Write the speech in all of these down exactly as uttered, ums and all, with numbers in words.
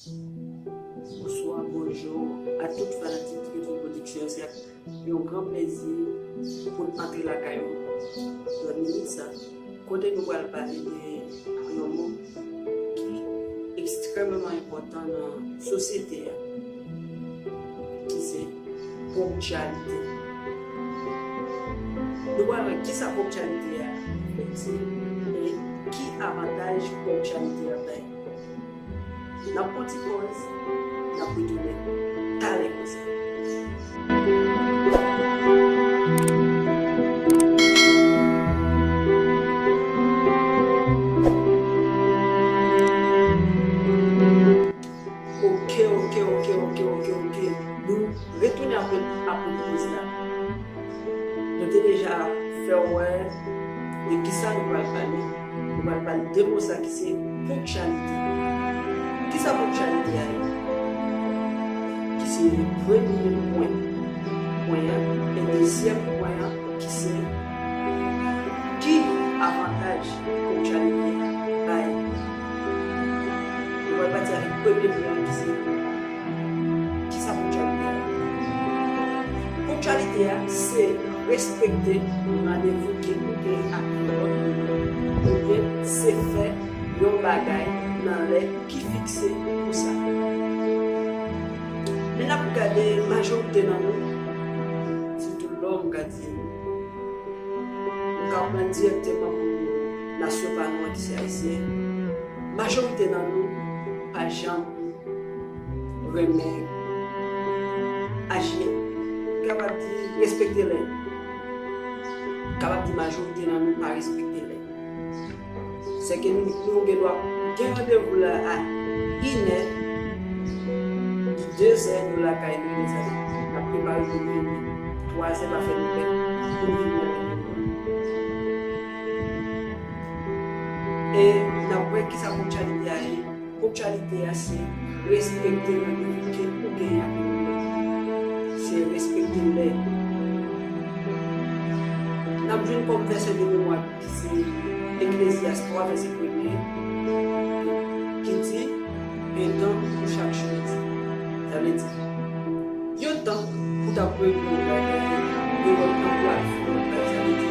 Bonswa, bonjou a tout fanatik Trezò Production. Se ak yon gran plezi pou n antre lakay ou nan minit sa, kote nou pral pale de yon mo ki ekstrèmeman enpòtan nan sosyete a, ki se ponktyalite. Nou pral wè kisa ponktyalite a vle di e ki avantaj ponktyalite a bay. N ap pran ti pòz, n ap retounen talè konsa. Oke, oke, oke, oke, oke, oke. Nou retounen apre, apre pòz la. Nou te deja fè w wè de kisa nou pral pale. Nou pral pale de mo sa ki se ponktyalite. Kisa ponktyalite a ye? Ki se premye pwen, pwen an, e dezyèm pwen an, ki se ki avantaj ponktyalite a bay. Nou pral pati avèk premye pwen an ki se kisa ponktyalite a ye? Ponktyalite a se respekte randevou ke ou gen ak yon lòt moun, oubyen se fè yon bagay nan lè ki fikse pou sa. Men n ap gade majorite nan nou, sitou lòm, m ka di nou, m ka pran dirèkteman pou nasyon pa nou an ki se ayisyen. Majorite nan nou pa janm renmen aji, m kapab di respekte lè. M kapab di majorite nan nou pa respekte lè. Sèke nou, nou gen dwa gen randevou la a inè, li dezè nou lakay nou, mezanmi. N ap prepare pou nou vini. Twazè pa fè nou pè pou nou vini nan randevou la. E n ap wè kisa ponktyalite a ye. Ponktyalite a se respekte randevou ke ou genyen ak yon moun. Se respekte lè. N ap jwenn kòm vèsè de memwa ki se Eklezyas twa, vèsè premye, ki di, gen tan pou chak chòz. Sa vle di, yon tan pou w t ap regle yon bagay, gen lòt tan pou w al fè yon lòt bagay. Sa vle di,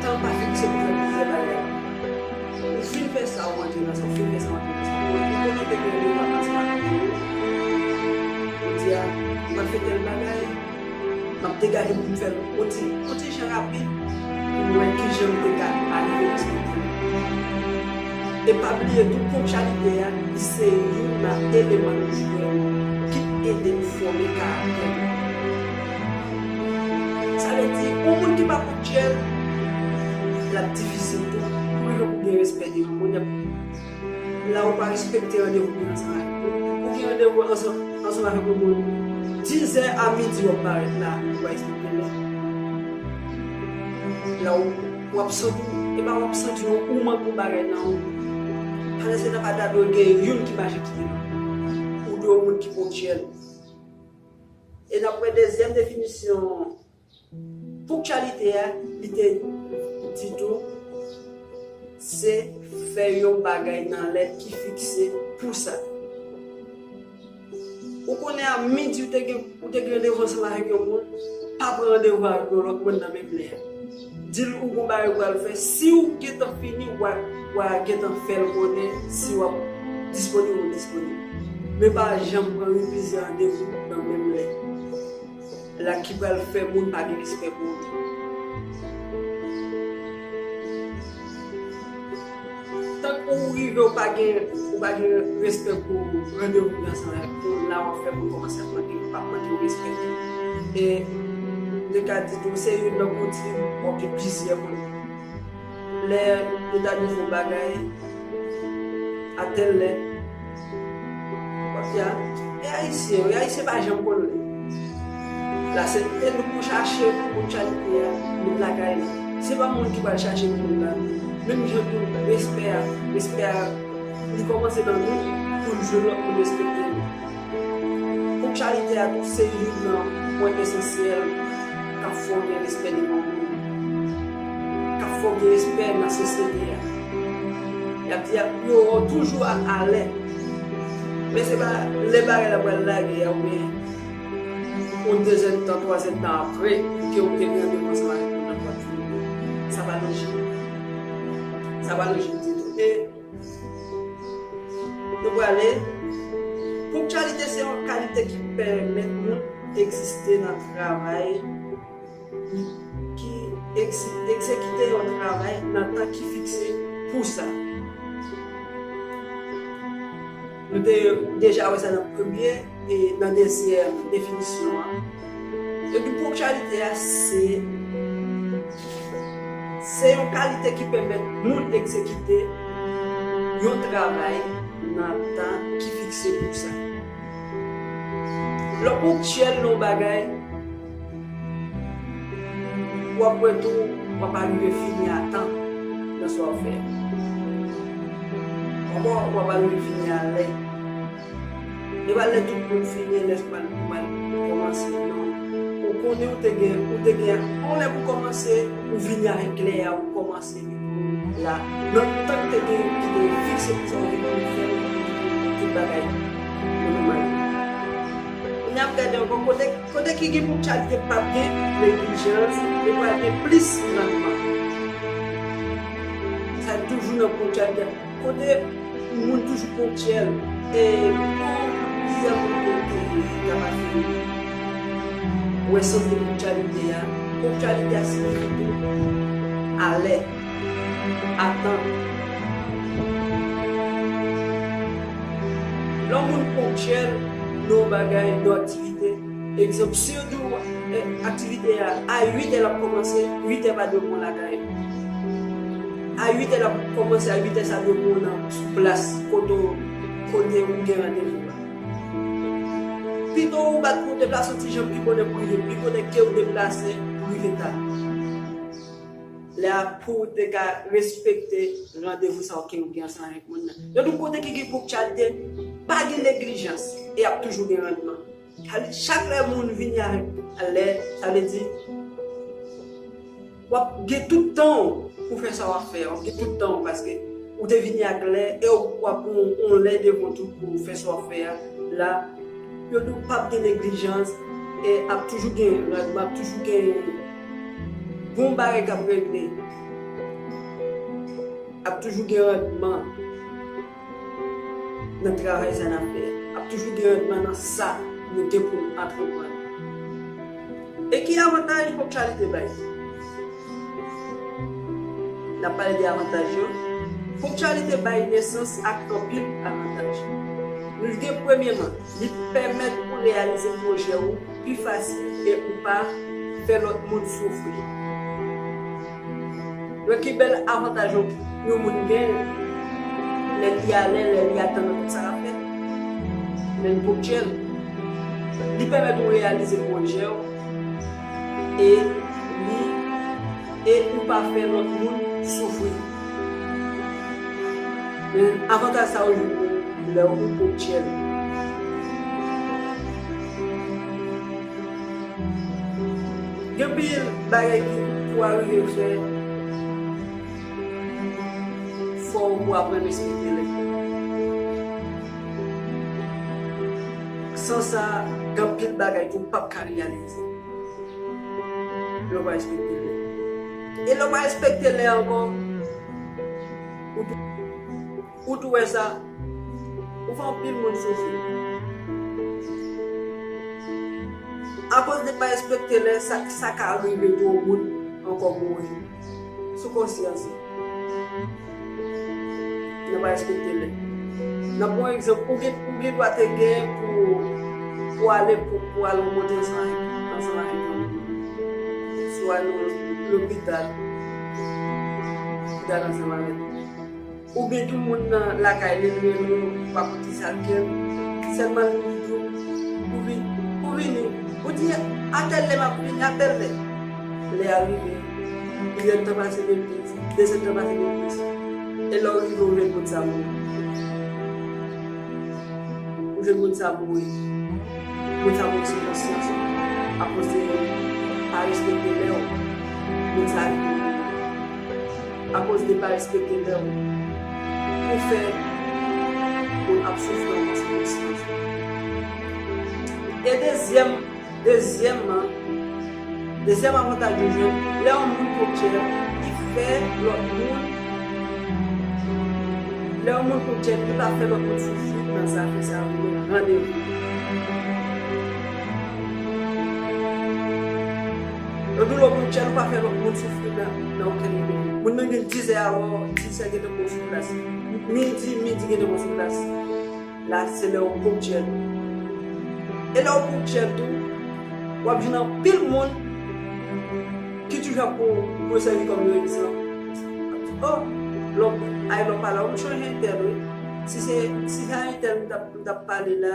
tan pa fikse pou fè plizyè bagay. Ou fin fè sa, ou antre nan sa, ou fin fè sa, ou antre nan sa. Ou konnen ke gen de vakans pa fini. Ou di a, ou pral fè tèl bagay, m ap degaje pou m fè l on ti, on ti jan rapid, pou m wè kijan m te ka arive nan sa m te vle. E pa bliye tou, ponktyalite a, li se youn nan eleman nou jwe ki ede nou fòme karaktè nou. Sa vle di, yon moun ki pa ponktyèl, l ap difisil tou pou rive pou gen respè de yon moun. Y ap La ou pa respekte randevou ki ansanm avèk ou. Ou gen randevou ansanm, ansanm avèk yon moun, dizè a midi w ap parèt la, ou pa respekte lè. La ou, w ap santi, e pa w ap santi w, ou manke yon bagay nan ou. Pandan se tan pa ta dwe gen youn ki mache kite lòt. Ou dwe yon moun ki ponktyèl. E n ap wè dezyèm definisyon ponktyalite a, li te di tou, se fè yon bagay nan lè ki fikse pou sa. Ou konnen a midi ou te gen, ou te gen randevou ansanm avèk yon moun, pa pran randevou avèk yon lòt moun nan menm lè a. Di l ou gon bagay ou pral fè, si w gentan fini, w a, w a gentan fè l konnen si w ap disponib ou disponib. Men pa janm pran plizyè randevou nan menm lè. La ki pral fè moun pa gen respè pou ou. Tank ou rive ou pa gen, ou pa gen respè pou randevou ki ansanm avèk ou, la w ap fè moun kòmanse ap manke, ap manke w respè tou. E m te ka di tou, se youn nan koutim, w ap gen plizyè moun. Lè yo ta di w fè yon bagay, a tèl lè, w ap di a, e ayisyen, e ayisyen pa janm konn lè. La se, e nou pou chache ponktyalite a, nou lakay nou. Se pa moun ki pral chache moun la. Menm jan tou, respè a, respè a, li kòmanse nan nou, pou n jwenn lòt moun respekte nou. Ponktyalite a tou se youn nan pwen esansyèl k ap fè w gen respè devan moun, k ap fè w gen respè nan sosyete a. Y ap di a, yo wè w toujou a, alè. Men se pa lè bagay la pral lage a oubyen yon dezèdtan, twazèdtan apre ke ou te gen randevou ansanm avèk moun nan pou al fini. Sa pa lojik. Sa pa lojik ditou. E nou prale. Ponktyalite se yon kalite ki pèmèt moun egziste nan travay, ki egzi- egzekite yon travay nan tan ki fikse pou sa. Nou te deja wè sa nan premye e nan dezyèm definisyon an. Epi ponktyalite a se, se yon kalite ki pèmèt moun egzekite yon travay nan tan ki fikse pou sa. Lè w ponktyèl nan yon bagay, w ap wè tou, w ap arive fini a tan nan sa w ap fè a. W ap, w ap arive fini a lè. E pa lè tout moun fini, lè ou pral, ou pral kòmanse, non. Ou konnen ou te gen, ou te gen yon lè pou kòmanse, ou vini avèk lè a, ou kòmanse. La, nan tan ki te gen, ki te fikse pou sa, ou vin pou fè tout bagay nòmal. Kounye a ap gade ankò kote, kote ki gen ponktyalite p ap gen neglijans, e pral gen plis randman. Sa toujou nan ponktyalite. Kote moun toujou ponktyèl, e pou plizyè moun te, te, te kapab fini. Ou wè sans de ponktyalite a. Ponktyalite a siyifi tou alè, a tan. Lè yon moun ponktyèl nan yon bagay, nan yon aktivite, egzanp, si yo di w, e, aktivite a, a uit è l ap kòmanse, uit è pa dwe pran lakay. A uit è l ap kòmanse, a uit è sa dwe pran nan sou plas kote, kote ou gen randevou a. Pito ou bat pou w deplase yon ti jan pi bonè pou rive pi bonè ke ou deplase pou rive ta. Lè a pou w te ka respekte randevou sa w ke ou gen ansanm avèk moun nan. Yo di w kote ki gen ponktyalite, pa gen neglijans, e ap toujou gen randman. Sa vle di, chak lè moun vini avèk lè, sa vle di, w ap gen tout tan w pou fè sa w ap fè a. W ap gen tout tan w paske ou te vini ak lè e w ap yon, yon lè devan tou pou fè sa w ap fè a. La, yo di w p ap gen neglijans e ap toujou gen randman, ap toujou gen bon bagay k ap regle. Ap toujou gen randman nan travay sa n ap fè a. Ap toujou gen randman nan sa nou gen pou n antreprann. E ki avantaj ponktyalite bay? N ap pale de avantaj yo. Ponktyalite bay nesans ak anpil avantaj. Nou gen premyeman, li pèmèt ou reyalize pwojè ou pi fasil e ou pa fè lòt moun soufri. Donk, ki bèl avantaj yon, yon moun gen lè li alè, lè li atann nan tout sa l ap fè? Lè l ponktyèl, li pèmèt ou reyalize pwojè w e li, e ou pa fè lòt moun soufri. Men avantaj sa yo jwenn lè ou ponktyèl. Gen anpil bagay ki pou arive fè, fò ou aprann respekte lè. San sa, gen anpil bagay ke w p ap ka reyalize lè w pa respekte lè. E lè w pa respekte lè ankò, ou tou, ou tou wè sa, ou fè anpil moun soufri. Akoz de pa respekte lè, sa, sa ka rive tou yon moun ankò mouri sou konsyans li. Nan pa respekte lè. Nan pran egzanp, ou gen, ou gen dwa te gen pou, pou ale, pou, pou al rankontre ansanm avèk, ansanm avèk yon moun. Swa nan lopital, lopital ansanm avèk. Oubyen tou moun nan lakay li, li menm li pa konn kisa l gen. Sèlman li di w, ou vin, ou vini. Ou di, a tèl lè m ap vini, a tèl lè. Lè a rive, li gen tan pase de plis, de sèt tan pase de plis. E lè w rive, ou jwenn moun sa mouri. Ou jwenn moun sa mouri. Moun sa mouri sou konsyans ou. Akoz de pa respekte lè w, moun sa rive mouri. Akoz de pa respekte lè w, ou fè moun ap soufri an konsekans. E dezyèm, dezyèmman, dezyèm avantaj yo jwenn, lè yon moun ponktyèl, li fè lòt moun, lè yon moun ponktyèl, li pa fè lòt moun soufri nan zafè sa yo rele randevou. Yo di w lè w ponktyèl, ou pa fè lòt moun soufri nan, nan okenn nivo. Moun nan gen dizè avè w, dizè gentan pran w sou plas. Midi, midi gentan pran w sou plas. La, se lè w ponktyèl. E lè w ponktyèl tou, w ap jwenn anpil moun ki toujou ap pran w sèvi kòm yon egzanp. Oh, lè w, ay, lè w pa la, w chonje entèl, wi. Si se, si se a entèl m t ap, m t ap pale la,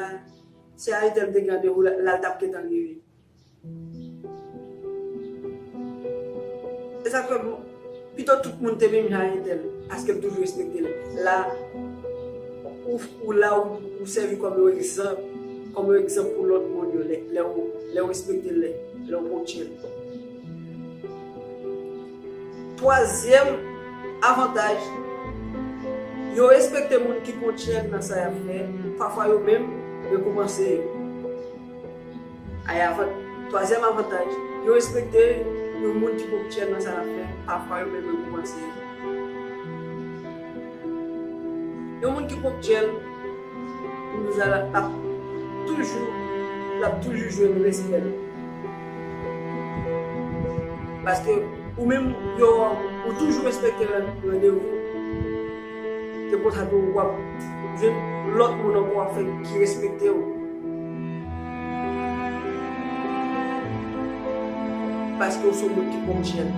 si a entèl m te gen randevou la, la l t ap gentan rive. E sa k fè m, pito tout moun te menm jan entèl, paske m toujou respekte l. La, ou, ou la, ou, ou sèvi kòm yon egzanp, kòm yon egzanp pou lòt moun yo, lè, lè w, lè w respekte l, lè, lè w ponktyèl. Twazyèm avantaj, yo respekte moun ki ponktyèl nan sa y ap fè, pafwa yo menm rekonpanse yo. Ay avan-, twazyèm avantaj, yo respekte yon moun ki ponktyèl nan sa l ap fè, pafwa yo menm rekonpanse yo. Yon moun ki ponktyèl, nou sa l ap toujou, l ap toujou jwenn respè l. Paske ou menm, yo, ou toujou respekte ran-, randevou. Se konsa tou w ap jwenn lòt moun ankò w ap fè ki respekte w. Paske w se yon moun ki ponktyèl.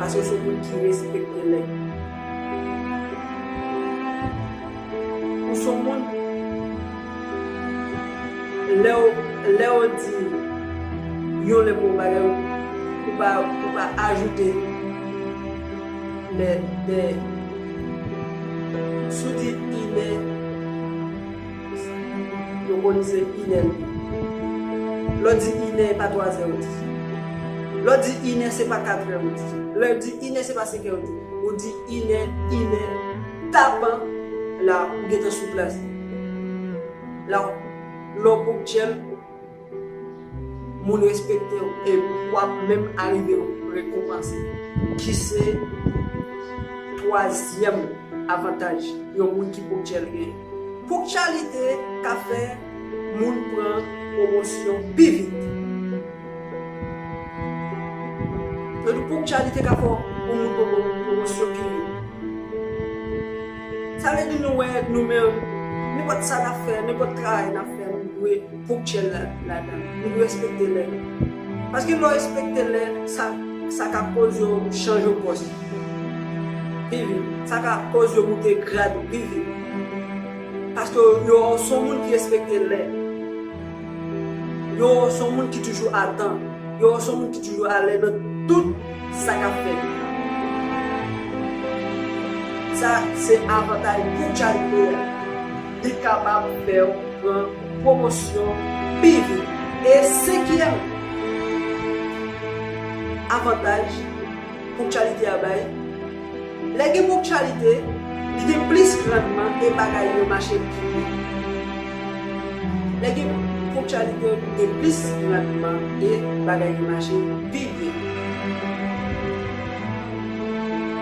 Paske w se yon moun ki respekte lè. Ou se yon moun, lè w, lè w di yon lè pou yon bagay, ou pa, ou pa ajoute lè, lè, si w di inè, yo konn se inè l ye. Lè w di inè, e pa twazè w di. Lè w di inè, se pa katrè w di. Lè w di inè, se pa senkè w di. Ou di inè, inè, tapan, la, ou gentan sou plas. La, lè w ponktyèl, moun respekte w, e w ap menm arive rekonpanse, ki se twazyèm avantaj yon moun ki ponktyèl genyen. Ponktyalite ka fè moun pran pwomosyon pi vit. Yo di ponktyalite ka fè yon moun pran pwomosyon pi vit. Sa vle di nou wè nou menm, nenpòt sa n ap fè, nenpòt travay n ap fè, nou dwe ponktyèl la, ladan l. Nou dwe respekte lè. Paske lè w respekte lè, sa, sa ka koze w chanje pòs pi vit. Sa ka koze w moute grad ou pi vit. Paske yo, se yon moun ki respekte lè. Yo, se yon moun ki toujou atan. Yo, se yon moun ki toujou alè nan tout sa k ap fèt. Sa se avantaj ponktyalite a. Li kapab fè w pran pwomosyon pi vit. E senkyèm avantaj ponktyalite a bay, lè gen ponktyalite, li gen plis randman e bagay yo mache pi byen. Lè gen ponktyalite, li gen plis randman e bagay yo mache pi byen.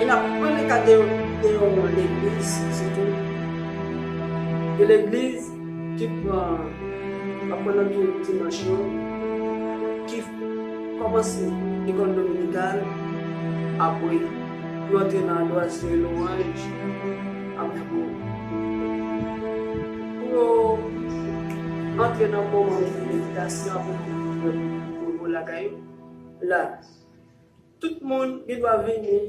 E n ap pran le ka de, de yon legliz, sitou. De legliz ki pran, ap pran nan tou dimanch yo, ki kòmanse lekòl dominikal, apre yo antre nan adorasyon e lwanj, apre pou, pou yo antre nan moman de meditasyon, apre pou yo lakay yo. La, tout moun gen dwa vini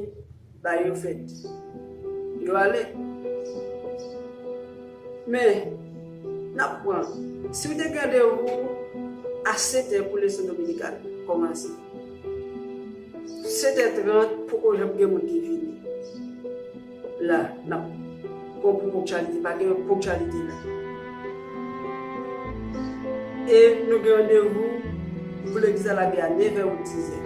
ba yo fèt. Yo ale. Men, n ap pran. Si w te gen randevou a sèt è pou leson dominikal kòmanse, sèt è trant poko janm gen moun ki vini. La, n ap pran pou ponktyalite, pa gen ponktyalite la. E nou gen randevou pou legliz la lage a nevè ou dizè.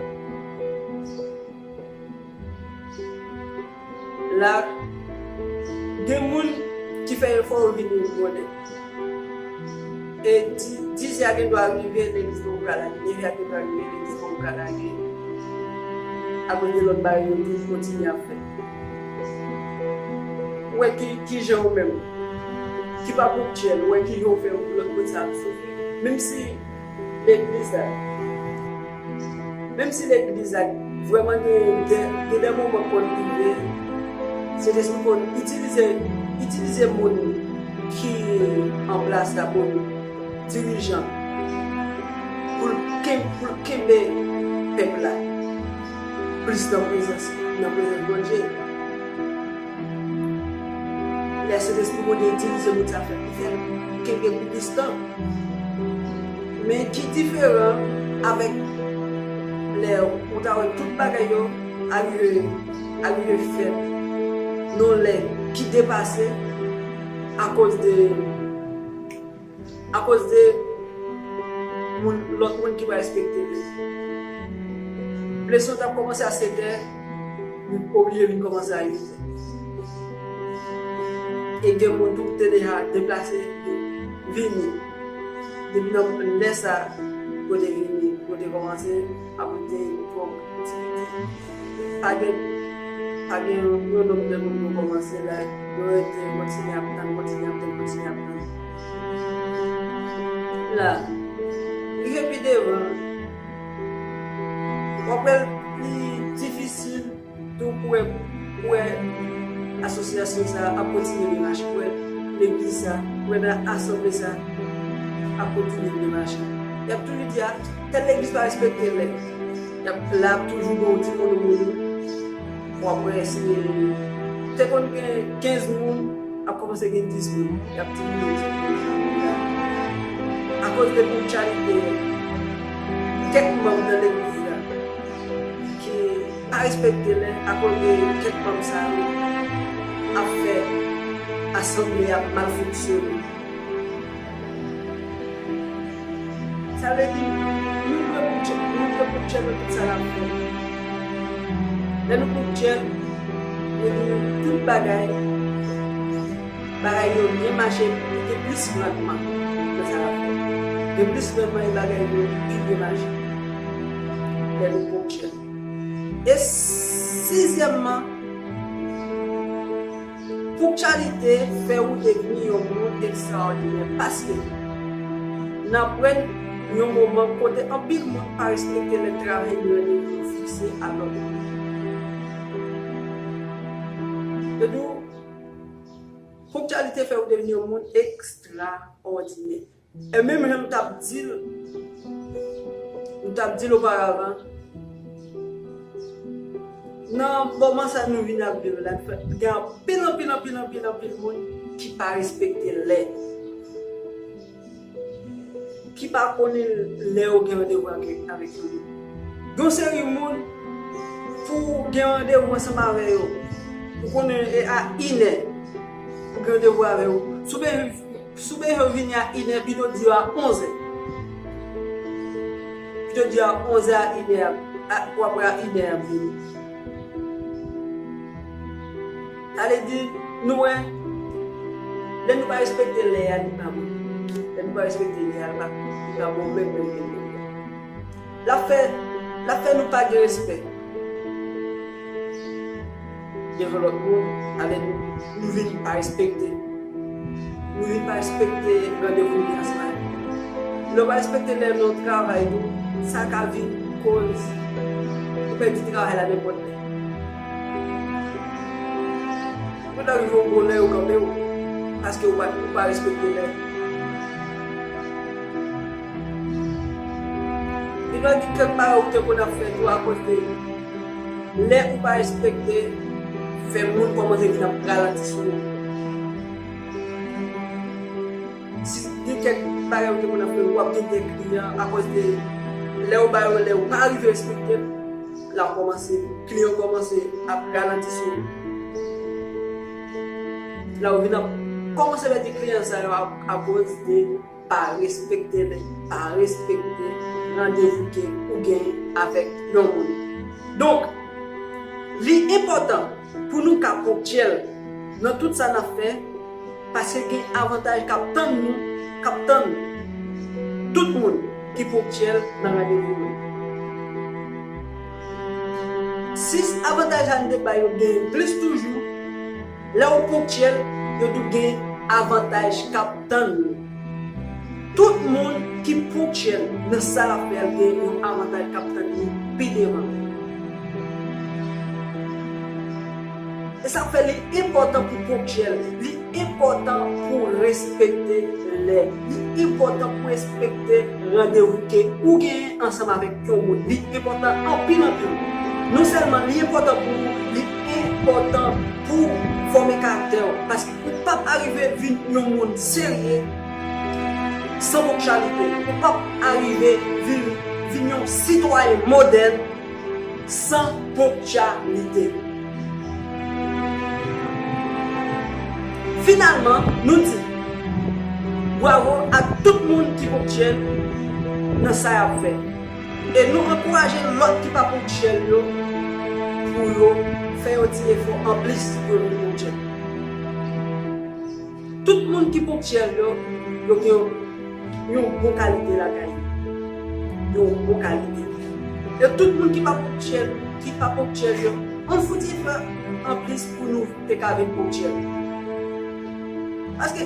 La, gen moun ki fè efò yo vini bonè. E di- dizè a gen dwa rive, legliz poko ka lage. Nevè a gen dwa rive, legliz poko ka lage. Akoz de lòt bagay yo tou kontinye ap fèt. Ou wè ki, ki jan ou menm, ki pa ponktyèl, ou wè ki jan ou fè lòt moun sa ap soufri. Menm si legliz la, menm si legliz la vrèman gen de, gen de moman konn rive, Sentespri konn itilize, itilize moun ki an plas la, moun dirijan, pou l ken- pou l kenbe pèp la plis nan prezans, nan prezans Bondye. Lè Sentespri Bondye itilize moun sa fè, fè l kenbe pou plis tan. Men ki diferan avèk lè ou ta wè tout bagay yo arive, arive fèt nan lè ki depase akoz de, akoz de moun, lòt moun ki pa respekte li. Leson t ap kòmanse a sèt è, li oblije vin kòmanse a uit è. E gen moun tou ki te deja deplase, vini. Depi nan lè sa, kote vini, kote kòmanse, ap te pran ti piti. Pa gen, pa gen yon nonm de moun yo kòmanse la, yo rete kontinye ap tann, kontinye ap tann, kontinye ap tann. La, rive pi devan, w ap wè l pi difisil tou pou wè, pou wè asosyasyon sa a ap kontinye byen mache, pou wè legliz sa, pou wè nan asanble sa ap kontinye byen mache. Y ap toujou di, a, tèl legliz pa respekte lè. Y ap, la ap toujou gen yon ti moun moun. W ap wè si te konn gen kenz moun, ap kòmanse gen dis moun. Y ap diminye, diminye, diminye. Akoz de ponktyalite kèk manm nan legliz la ki pa respekte lè, akoz de kèk manm sa yo ap fè asanble ap mal fonksyone. Sa vle di, nou dwe ponktyèl, nou dwe ponktyèl nan tout sa n ap fè. Lè nou ponktyèl, nou di tout bagay, bagay yo byen mache, nou gen plis randman nan sa n ap fè. Gen plis randman e bagay yo pi byen mache. Lè nou ponktyèl. E sizyèmman, ponktyalite fè ou devni yon moun ekstraòdinè, paske n ap wè yon moman kote anpil moun pa respekte lè travay yo, randevou yo fikse a lòt moun. Yo di w, ponktyalite fè ou devni yon moun ekstraòdinè. E menm jan m t ap di l, m t ap di l oparavan, nan moman sa nou vin ap viv la, gen anpil, anpil, anpil, anpil, anpil moun ki pa respekte lè, ki pa konnen lè yo gen randevou avèk, avèk yon moun. Gen yon seri moun, pou w gen randevou ansanm avè yo, ou konnen e a inè, ou gen randevou avè yo. Si w bezwen Si w bezwen vini a inè, pito di yo a onzè. Pito di yo a onzè a inè, a, w ap wè a inè y ap vini. Sa vle di, nou wè, lè nou pa respekte lè a, li pa bon. Lè nou pa respekte lè a, li pa, li pa bon menm, menm, menm, menm. L ap fè, l ap fè nou pa gen respè devan lòt moun, avè nou, nou vin pa respekte. Nou vin pa respekte randevou nou gen ansanm avè nou. Lè w pa respekte lè nan travay tou, sa ka vin koz ou pèdi travay la nenpòt lè. Ou ta rive yon bon lè yo kanpe w, paske ou pa, ou pa respekte lè. Li pa di kèk bagay ou te konn ap fè tou akoz de lè ou pa respekte, fè moun kòmanse vin ap ralanti sou ou. Si gen kèk bagay ou te konn ap fè, w ap gen de kliyan akoz de lè ou ba yo lè ou pa rive respekte l, la w kòmanse, kliyan kòmanse ap ralanti sou ou. La w vin ap kòmanse pèdi kliyan sa yo a- akoz de pa respekte lè, pa respekte randevou ke ou genyen avèk yon moun. Donk, li enpòtan pou nou ka ponktyèl nan tout sa n ap fè, paske gen avantaj k ap tann nou, k ap tann Tout moun ki ponktyèl nan randevou yo. Sis avantaj sa nou te bay yo genyen plis toujou. Lè w ponktyèl, yo tou gen avantaj k ap tann yo. Tout moun ki ponktyèl nan sa l ap fè a, l gen yon avantaj k ap tann li pi devan. E sa fè li enpòtan pou ponktyèl, li enpòtan pou respekte lè, li enpòtan pou respekte randevou ke ou genyen ansanm avèk yon moun. Li enpòtan anpil, anpil. Non sèlman li enpòtan pou ou, li enpòtan pou fòme karaktè w. Paske ou p ap arive vin yon moun serye san ponktyalite. Ou p ap arive vin, vin yon sitwayen modèl san ponktyalite. Finalman, nou di bravo ak tout moun ki ponktyèl nan sa y ap fè. E nou ankouraje lòt ki pa ponktyèl yo pou yo fè yon ti efò anplis pou yo vin ponktyèl. Tout moun ki ponktyèl yo, yo gen yon, yon bon kalite lakay yo. Yon bon kalite. E tout moun ki pa ponktyèl, ki pa ponktyèl yo, ann fouti fè anplis pou nou te ka vin ponktyèl. Paske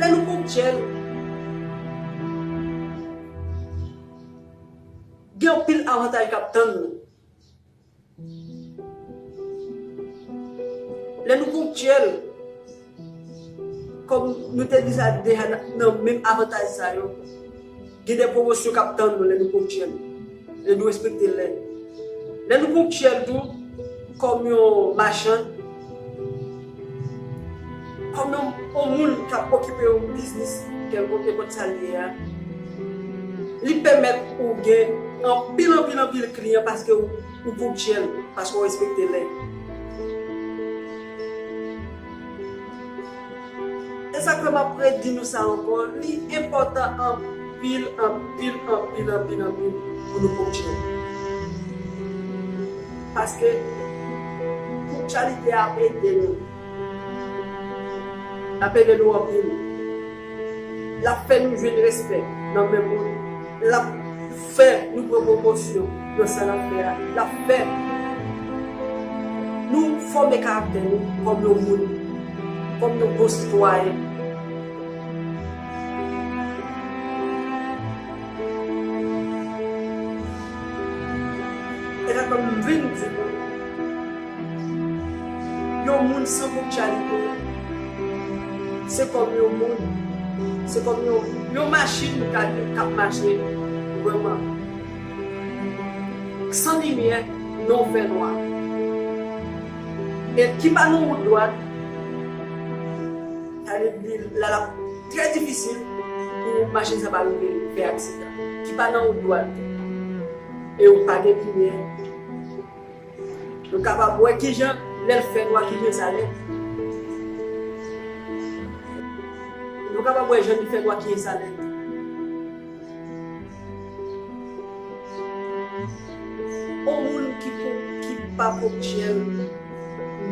lè nou ponktyèl, gen anpil avantaj k ap tann nou. Lè nou ponktyèl, kòm nou te di sa deja nan, nan menm avantaj sa yo, gen de pwomosyon k ap tann nou lè nou ponktyèl, lè nou respekte lè. Lè nou ponktyèl tou, kòm yon machann, kòm yon, yon moun k ap okipe yon biznis kèlkonk, nenpòt sa l ye a, li pèmèt ou gen anpil, anpil, anpil kliyan paske ou, ou ponktyèl, paske w respekte lè. E sa k fè m ap redi nou sa ankò, li enpòtan anpil, anpil, anpil, anpil, anpil pou nou ponktyèl. Paske ponktyalite a ap ede nou. L ap ede nou anpil. L ap fè nou jwenn respè nan men moun. L ap fè nou pran pwomosyon nan sa n ap fè a. L ap fè nou fòme karaktè nou kòm yon moun, kòm yon bon sitwayen. E sa fè m vin di nou, yon moun san ponktyalite, se kòm yon moun, se kòm yon, yon machin k ap, k ap mache vrèman san limyè, nan yon fènwa. E ki pa nan wout dwat, sa vle di, la, l ap trè difisil pou machin sa pa rive fè aksidan. Ki pa nan wout dwat, e ou pa gen limyè, nou kapab wè kijan lè l fè nwa kijan sa lèd. Nou kapab wè jan li fè nwa kijan sa lèd. Yon moun ki pou, ki pa ponktyèl,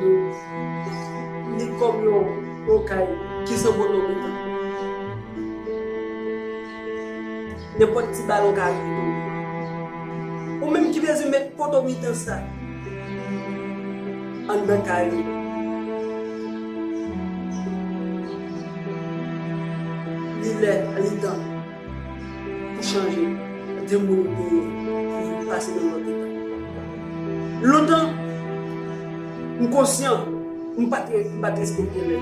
li, li kòm yon, yon kay ki san poto mitan. Nenpòt ti balon ka rive tonbe. Ou menm ki bezwen met poto mitan sa anndan kay ou. Li lè, li tan pou chanje de moun ou te ye pou vin pase nan lòt eta. Lontan, m konsyan, m pa t re-, m pa t respekte lè.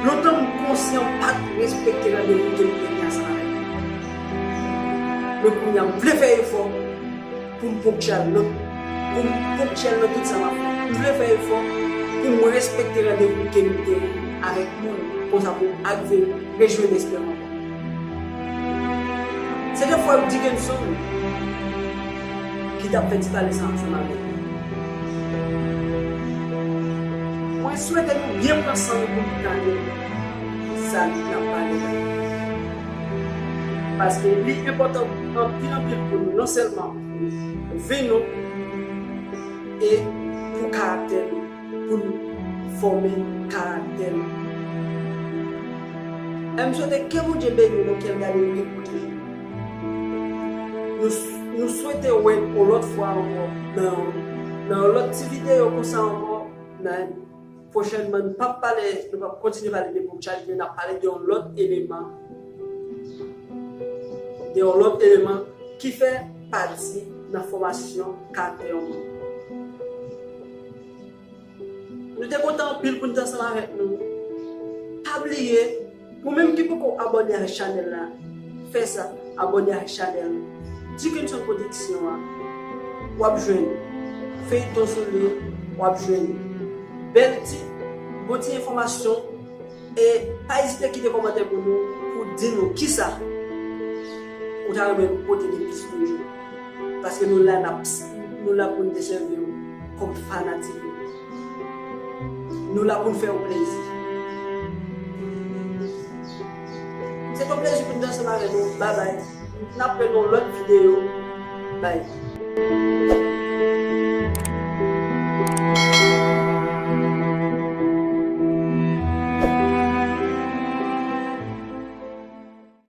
Lontan, m konsyan, m pa t respekte randevou ke m te gen ansanm avèk li. Men kounye a, m vle fè efò pou m ponktyèl nan, pou m ponktyèl nan tout sa m ap fè. M vle fè efò pou m respekte randevou ke m te gen avèk moun, konsa pou m arive rejwenn respè m ankò. Se te frè Dickenson ki t ap fè ti pale sa ansanm avèk nou. Mwen swete nou byen pran san nou pou nou tande sa n ap pale la. Paske li enpòtan anpil, anpil pou nou, non sèlman pou vi nou, e pou karaktè nou, pou n fòme karaktè nou. E m swete ke Bondye beni nou, ke l gade nou, ke l pwoteje nou. Nou, nou swete wè yon lòt fwa ankò nan, nan yon lòt ti videyo konsa ankò. Men pwochènman, nou p ap pale, nou p ap kontinye pale de Boom Challenge, men n ap pale de yon lòt eleman, de yon lòt eleman ki fè pati nan fòmasyon K T yon. Nou te kontan anpil pou n te ansanm avèk nou. Pa bliye, ou menm ki poko abòne ak chanèl la, fè sa, abòne ak chanèl Dickenson Production an. W ap jwenn feyton sou li, w ap jwenn bèl ti, bon ti enfòmasyon. E pa ezite kite kòmantè pou nou, pou di nou kisa ou ta renmen nou pote de plis pou nou. Paske nou la, n ap, nou la pou n desèvi w kòm fanatik ou. Nou la pou n fè w plezi. Se t yon plezi pou n te ansanm avèk nou. Babay. N ap wè nan lòt videyo. Bay.